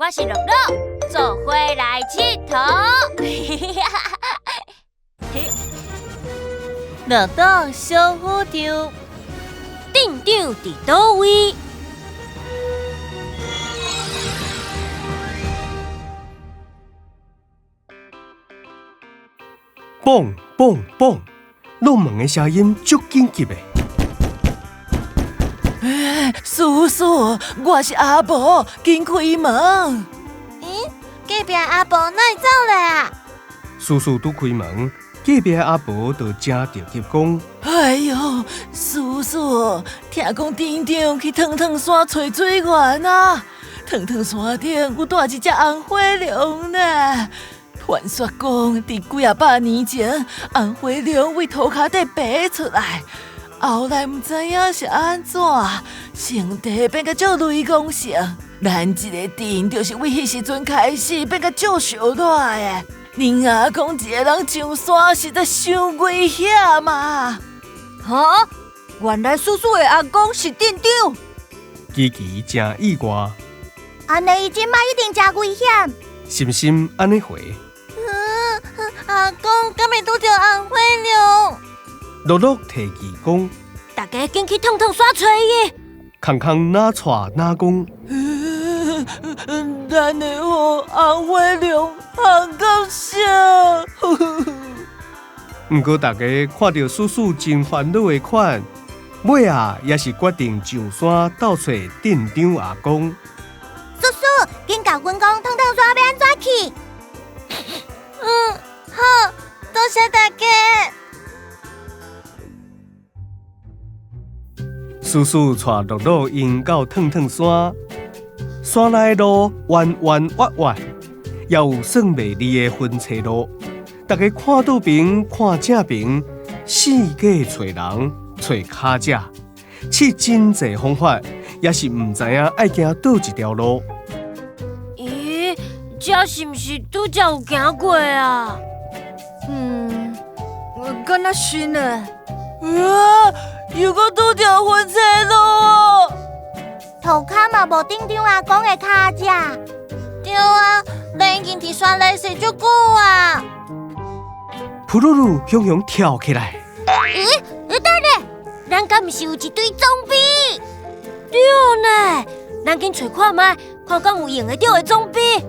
我是樂樂，做伙來𨑨迌。樂樂小宇宙，店長佇佗位？嘣嘣嘣！落門的聲音足緊急的。欸，叔叔，我是阿婆，緊開門。咦，隔壁阿婆哪會走來啊？叔叔拄開門，隔壁阿婆就誠著急講：哎喲，叔叔，聽講店長去燙燙山揣水源啊！燙燙山頂有蹛一隻紅火龍呢。傳說講，佇幾仔百年前，紅火龍為塗跤底爬出來，後來毋知影是按怎，身體變甲足雷公性。咱這个鎮就是為彼時陣開始變甲足燒熱的。恁阿公一个人上山，實在傷危險嘛！哈，原來叔叔的阿公是店長。琪琪誠意外。按呢伊這擺一定誠危險。心心按呢回。阿公敢會拄著紅火龍？樂樂提議講：大家緊去燙燙山揣伊。康康哪掣哪講？咱會予紅火龍烘到燒。毋過大家看著叔叔真煩惱的款，尾仔也是決定上山鬥揣店長阿公。叔叔，緊共阮講燙燙山欲按怎去？嗯，好，多謝大家。叔叔帶樂樂𪜶到燙燙山，山內路彎彎彎彎，也有算袂離的分岔路。大家看倒爿，看正爿，四界揣人，揣跤跡，試真濟方法，也是毋知影愛行佗一條路。咦，這是毋是拄才有行過啊？嗯，我敢若是呢。啊！又閣拄著分岔路哦！塗跤嘛無店長阿公的跤跡。對啊，咱已經佇山內踅足久啊！噗嚕嚕，雄雄跳起來。咦？等下，咱敢毋是有一堆裝備？對呢，咱緊揣看覓，看敢有用會著的裝備。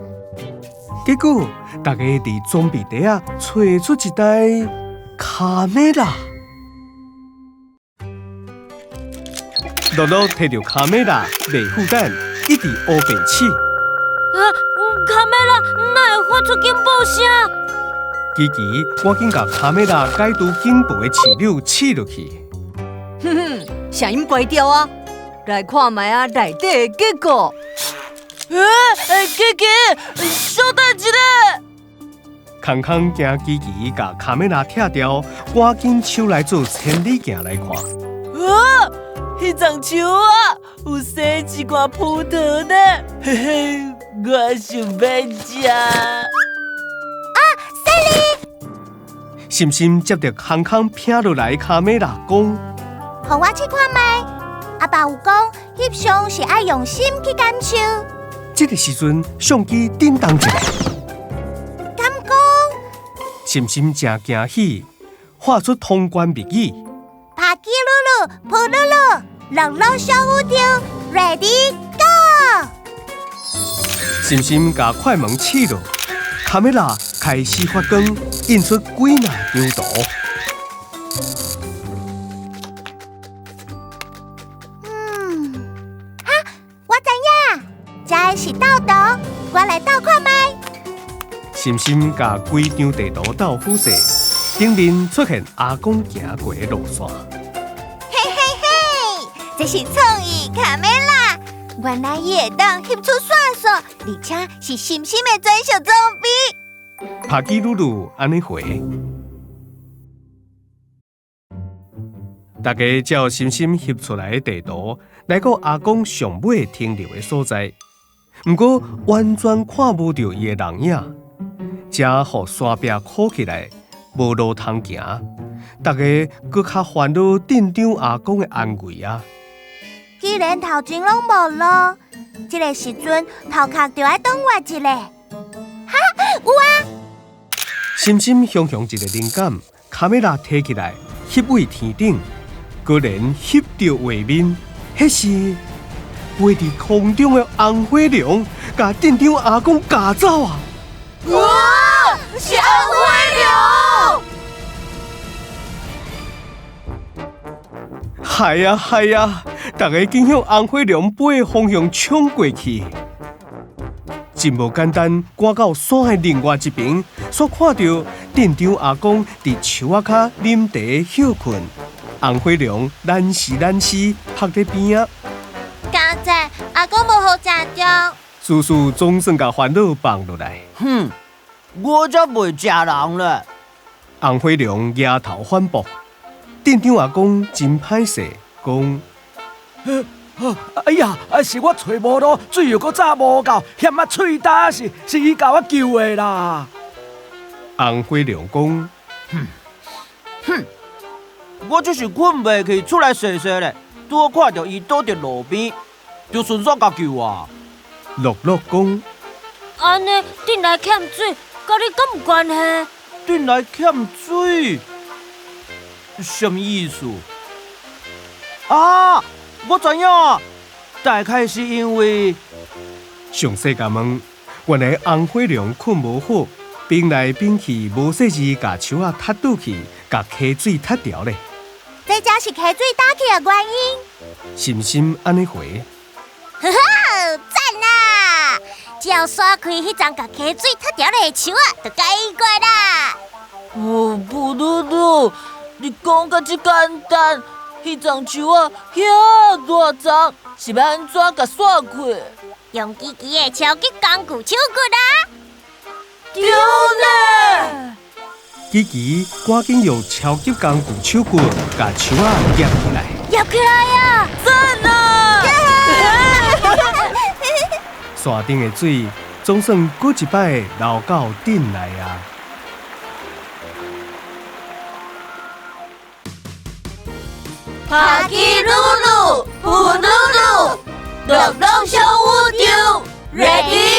結果，大家佇裝備袋仔揣出一台卡梅拉。樂樂提著卡梅拉，袂負擔，一直烏白試。啊，卡梅拉哪會發出警報聲？琪琪趕緊共卡梅拉解除警報的試鈕試落去。哼哼，聲音關掉啊！來看覓啊，內底的結果。欸，琪琪，稍等一下。康康驚琪琪共卡梅拉拆掉，趕緊手來做千里鏡來看。啊！彼叢樹仔有生一罐葡萄呢，嘿嘿，我想欲食。啊，犀利！心心接著康康撇落來卡梅拉講：予我試看覓。阿爸有講，翕相是愛用心去感受。這个時陣，相機叮當一下。敢講？心心誠驚喜，喊出通關密語。帕基嚕嚕，噗嚕嚕，樂樂小宇宙，Ready Go！心心共快門試落，卡梅拉開始發光，印出幾若張圖。嗯，哈，我知影，這是鬥圖，我來鬥看覓。心心共規張地圖鬥仔細，頂面出現阿公行過的路線。嘿嘿嘿，這是創意卡梅拉，原來伊會當翕出線索，而且是心心的專屬裝備。帕基嚕嚕按呢回，大家照心心翕出來的地圖，來到阿公上尾停留的所在，毋過完全看無著伊的人影，這予山壁箍起來，無路通行。大家閣較煩惱店長阿公的安危啊！既然頭前攏無路，這个時陣頭殼就愛動活一下。哈，有啊！心心雄雄一个靈感，卡梅拉提起來，翕位天頂，果然翕著畫面，彼是飛佇空中的紅火龍，共鎮長阿公咬走啊！哇！是紅火龍！害啊害啊！大家緊向紅火龍飛的方向衝過去，真無簡單。趕到山的另外一邊，煞看著鎮長阿公佇樹仔跤啉茶歇睏，紅火龍懶死懶死趴佇邊仔。剛才阿公無予食著。叔叔總算共煩惱放落來。哼，我才袂食人咧。紅火龍額頭反駁，鎮長阿公真歹勢，講。哎呀，是我揣無路，水又閣早無夠，嫌啊喙焦，是伊共我救的啦。紅火龍講：哼，哼，我只是睏袂去，出來踅踅咧，拄好看著伊倒佇路邊，就順手共救啊。樂樂講：按呢，鎮內欠水，佮你敢有關係？鎮內欠水，啥物意思？啊！我知影，大概是因為詳細共問，原來紅火龍睏無好，變來變去，無細緻共樹仔踢倒去，共溪水踢掉咧。這才是溪水焦去的原因。心心按呢回，呵呵，讚啊！只要刷開彼叢共溪水踢掉的樹仔，就解決啦。哦，布魯魯，你講甲這簡單。彼叢樹仔遐大叢，是欲按怎共刷開？用機機的超級工具手骨啊！對呢！機機趕緊用超級工具手骨，共樹仔夾起來。夾起來啊！讚啊！山頂的水總算閣一擺流到鎮內啊！帕基魯魯，布魯魯，樂樂小宇宙，Ready。